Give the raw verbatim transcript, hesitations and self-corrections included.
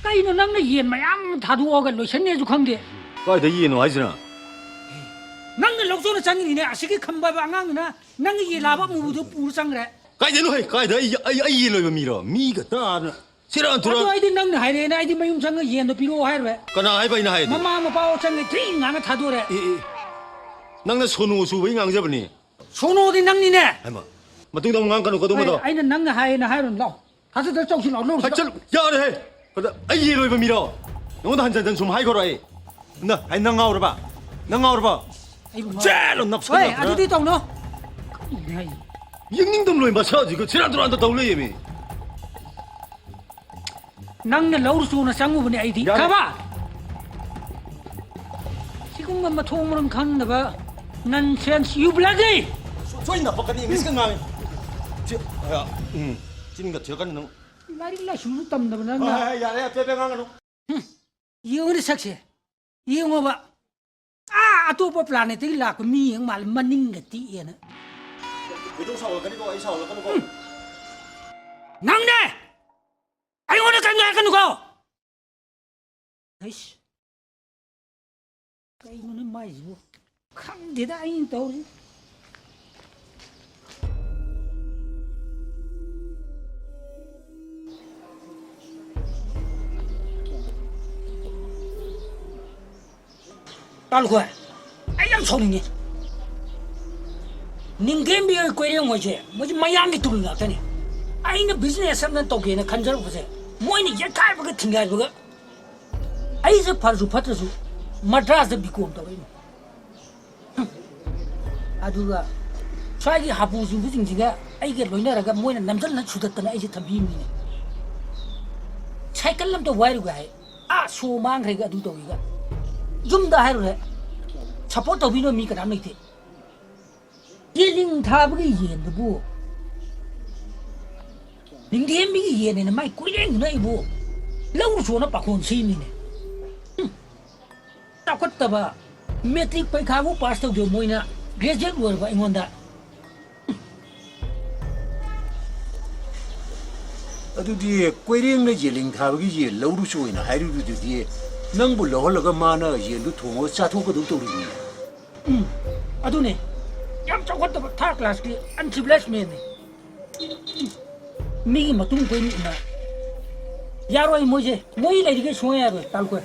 ꯀꯩꯅꯣ ꯅꯪꯅ ꯌꯦꯟ ꯃꯌꯥꯝ ꯑꯃ ꯊꯥꯗꯣꯛꯑꯒ ꯂꯣꯏꯁꯟꯅꯦꯁꯨ ꯈꯪꯗꯦ? ꯀꯥꯏꯗ ꯌꯦꯟꯅꯣ ꯍꯥꯏꯁꯤꯅ? ꯅꯪꯅ ꯂꯧꯖꯧꯅ ꯆꯪꯉꯤꯅꯤꯅꯦ, ꯑꯁꯤꯒꯤ ꯈꯝꯕ ꯑꯉꯥꯡꯗꯨꯅ ꯅꯪꯒꯤ ꯌꯦꯟ ꯂꯥꯕ ꯑꯃꯨꯕꯗꯨ ꯄꯨꯔ ꯆꯪꯈ꯭ꯔꯦ꯫ ꯀꯥꯏꯗꯩꯅꯣ ꯍꯦ? ꯀꯥꯏꯗ? ꯑꯩ, ꯑꯩ, ꯑꯩ ꯌꯦꯟ ꯂꯣꯏꯕ ꯃꯤꯔꯣ? ꯃꯤꯒ ꯇꯥꯗꯅ ꯁꯦꯔꯥꯟ ꯑꯗꯣ ꯇꯨꯔꯥꯟ꯫ ꯑꯩꯗꯤ ꯅꯪꯅ ꯍꯥꯏꯔꯛꯑꯦꯅ ꯑꯩꯗꯤ ꯃꯌꯨꯝ ꯆꯪꯉ ꯌꯦꯟꯗꯣ ꯄꯤꯔꯛꯑꯣ ꯍꯥꯏꯔꯨꯔꯦ꯫ ꯀꯅꯥ ꯍꯥꯏꯕ ꯑꯩꯅ ꯍꯥꯏꯗꯤ? ꯃꯃꯥ ꯃꯄꯥ ꯆꯪꯉ ꯊꯤ ꯉꯥꯡꯉ ꯊꯥꯗꯣꯔꯦ꯫ ꯑꯦ, ꯑꯦ꯫ ꯅꯪꯅ ꯁꯣꯅꯣ ꯆꯨꯕꯩ ꯉꯥꯡꯖꯕꯅꯤ꯫ ꯁꯣꯅꯣꯗꯤ ꯅꯪꯅꯤꯅꯦ꯫ ꯍꯥꯏꯃ, ꯃꯇꯨꯡꯗ ꯑꯃꯨꯛ ꯉꯥꯡꯒꯅꯨꯀꯣ ꯑꯗꯨꯝꯕꯗꯣ꯫ ꯑꯩ, ꯑꯩꯅ ꯅꯪꯅ ꯍꯥꯏꯌꯦꯅ ꯍꯥꯏꯔꯨꯅꯨ, ꯂꯥꯎ꯫ ꯊꯥꯖꯗ꯭ꯔ ꯆꯧꯁꯤ ꯂꯥꯎ, ꯂꯧꯔꯨꯁꯤ ꯍꯥꯏ, ꯂꯥꯎ꯫ ꯆꯠꯂꯨ, ꯌꯥꯔꯦꯍꯦ꯫ ꯀꯗ-, ꯑꯩ ꯌꯦꯟ ꯂꯣꯏꯕ ꯃꯤꯔꯣ? ꯅꯉꯣꯟꯗ ꯍꯟꯖꯟ ꯍꯟꯖꯟ ꯁꯨꯝ ꯍꯥꯏꯈ꯭ꯔꯣ ꯑꯩ? ꯅ-, ꯑꯩ ꯅꯪ ꯉꯥꯎꯔꯕ? ꯅꯪ ꯉꯥꯎꯔꯕ? ꯑꯩꯕꯨ ꯉꯥꯎ-, ꯆꯦꯜꯂꯣ, ꯅꯞꯁꯜꯂꯣ ꯍꯣꯏ, ꯈꯔ꯫ ꯑꯗꯨꯗꯤ ꯇꯧꯅꯣ꯫ ꯀꯔꯤꯅꯣ ꯍꯥꯏꯁꯦ? ꯌꯦꯡꯅꯤꯡꯗꯕ ꯂꯣꯏ ꯃꯁꯛꯁꯤꯒ ꯁꯦꯔꯥꯟ ꯇꯨꯔꯥꯟꯗ ꯇꯧ ꯂꯩꯌꯦꯃꯤ꯫ ꯅꯪꯅ ꯂꯧꯔꯨꯆꯣꯅ ꯆꯪꯉꯨꯕꯅꯦ ꯑꯩꯗꯤ꯫ ꯌꯥꯔꯦ꯫ ꯈꯪꯉꯕ? ꯁꯤꯒꯨꯝꯕ ꯃꯊꯣꯡ ꯃꯔꯝ ꯈꯪꯗꯕ nonsense, you bloody! ꯁꯣ-, ꯁꯣꯏ ꯅꯞꯄꯛꯀꯅꯤ, ꯏꯪꯂꯤꯁꯀ ꯉꯥꯡꯉꯤ꯫ ꯁꯤ, ꯑ, ꯎꯝ, ꯆꯤꯟꯒ ꯊꯤꯔꯛꯀꯅꯤ ꯅꯪ꯫ ꯂꯥꯏꯔꯤꯛ ꯂꯥꯏꯁꯨꯁꯨ ꯇꯝꯗꯕ ꯅꯪꯅ꯫ ꯍꯣꯏ, ꯍꯣꯏ, ꯌꯥꯔꯦ, ꯑꯄꯦ ꯑꯄꯦ ꯉꯥꯡꯒꯅꯨ꯫ ꯍꯨꯝ, ꯌꯦꯡꯉꯨꯅꯦ ꯁꯛꯁꯦ, ꯌꯦꯡꯉꯣꯕ꯫ ꯑꯥ, ꯑꯇꯣꯞꯄ planetꯇꯒꯤ ꯂꯥꯛꯄ ꯃꯤ ꯌꯦꯡ ꯃꯥꯜꯂꯦ, ꯃꯅꯤꯡꯒ ꯇꯤꯛꯑꯦꯅ꯫ ꯈꯣꯏꯗꯧ ꯁꯥꯎꯒꯠꯂꯛꯀꯅꯤꯀꯣ, ꯑꯩ ꯁꯥꯎꯒꯠꯂꯛꯀꯅꯨꯀꯣ꯫ ꯎꯝ꯫ ꯅꯪꯅꯦ! ꯑꯩꯉꯣꯟꯗ ꯀꯔꯤꯝꯇ ꯍꯥꯏꯔꯛꯀꯅꯨꯀꯣ! ꯑꯩꯁ꯫ ꯀꯩꯅꯣꯅꯦ ꯃꯥꯏꯁꯤꯕꯨ? ꯈꯪꯗꯦꯗ ꯑꯩꯅ ꯇꯧꯔꯤ꯫ ꯇꯥꯂꯨꯈꯣꯏ, ꯑꯩ ꯌꯥꯝ ꯁꯥꯎꯅꯤꯡꯉꯤ꯫ ꯅꯤꯡꯊꯦꯝꯕꯤ ꯍꯣꯏ, ꯀꯣꯏꯔꯦꯡ ꯍꯣꯏꯁꯦ, ꯃꯣꯏꯁꯦ ꯃꯌꯥꯡꯒꯤ ꯇꯨꯔꯤ ꯉꯥꯛꯇꯅꯤ꯫ ꯑꯩꯅ business ꯑꯃ ꯇꯧꯒꯦꯅ ꯈꯟꯖꯔꯛꯄꯁꯦ, ꯃꯣꯏꯅ ꯌꯦꯠꯈꯥꯏꯕꯒ ꯊꯤꯡꯒꯥꯏꯕꯒ, ꯑꯩꯁꯦ ꯐꯔꯁꯨ ꯐꯠꯇ꯭ꯔꯁꯨ ꯃꯗ꯭ꯔꯥꯁꯇ B.Com ꯇꯧꯔꯛꯏꯅꯤ꯫ ꯍꯨꯝ꯫ ꯑꯗꯨꯒ ꯁ꯭ꯋꯥꯏꯒꯤ ꯍꯥꯄꯨ ꯆꯨꯕꯁꯤꯡꯁꯤꯒ ꯑꯩꯒ ꯂꯣꯏꯅꯔꯒ ꯃꯣꯏꯅ ꯅꯝꯁꯤꯜꯂ ꯁꯨꯗꯠꯇꯅ ꯑꯩꯁꯦ ꯊꯝꯕꯤꯕꯅꯤꯅꯦ꯫ ꯁꯥꯏꯀꯜ ꯑꯝꯇ ꯋꯥꯏꯔꯨꯒꯦ ꯍꯥꯏ, ꯑꯥ ꯁꯣ ꯃꯥꯡꯈ꯭ꯔꯦꯒ ꯑꯗꯨ ꯇꯧꯔꯤꯒ꯫ ꯌꯨꯝꯗ ꯍꯥꯏꯔꯨꯔꯦ, support ꯇꯧꯕꯤꯅꯕ ꯃꯤ ꯀꯅꯥꯝ ꯂꯩꯇꯦ꯫ ꯌꯦꯂꯤꯡ ꯊꯥꯕꯒꯤ ꯌꯦꯟꯗꯨꯕꯨ, ꯅꯤꯡꯊꯦꯝꯕꯤꯒꯤ ꯌꯦꯟꯅꯦꯅ ꯃꯥꯏ ꯀꯨꯏꯔꯦꯡꯗꯨꯅ ꯑꯩꯕꯨ ꯂꯧꯔꯨꯆꯣꯅ ꯄꯥꯈꯣꯟ ꯁꯤꯅꯤꯅꯦ꯫ ꯍꯨꯝ꯫ ꯆꯥꯎꯈꯠꯇꯕ, matric ꯄꯔꯤꯈꯥꯕꯨ pass ꯇꯧꯗꯕ ꯃꯣꯏꯅ graduate ꯂꯣꯏꯔꯕ ꯑꯩꯉꯣꯟꯗ꯫ ꯑꯗꯨꯗꯤ ꯀꯣꯏꯔꯦꯡꯅ ꯌꯦꯜꯂꯤꯡ ꯊꯥꯕꯒꯤ ꯌꯦꯟ ꯂꯧꯔꯨꯆꯣꯅ ꯍꯥꯏꯔꯨꯕꯗꯨꯗꯤ ꯅꯪꯕꯨ ꯂꯧꯍꯜꯂꯒ ꯃꯥꯅ ꯌꯦꯟꯗꯨ ꯊꯣꯡꯉꯒ ꯆꯥꯊꯣꯛꯀꯗꯧ ꯇꯧꯔꯤꯅꯤ꯫ ꯎꯝ, ꯑꯗꯨꯅꯦ꯫ ꯌꯥꯝ ꯆꯥꯎꯈꯠꯇꯕ third classꯀꯤ uncivilized manꯅꯦ꯫ ꯃꯤꯒꯤ ꯃꯇꯨꯡ ꯀꯣꯏꯅ ꯌꯥꯔꯣꯏ ꯃꯣꯏꯁꯦ꯫ ꯃꯣꯏ ꯂꯩꯔꯤꯈꯩ ꯁꯨꯡꯌꯥ ꯌꯥꯔꯣꯏ ꯇꯥꯜꯀꯣꯏ꯫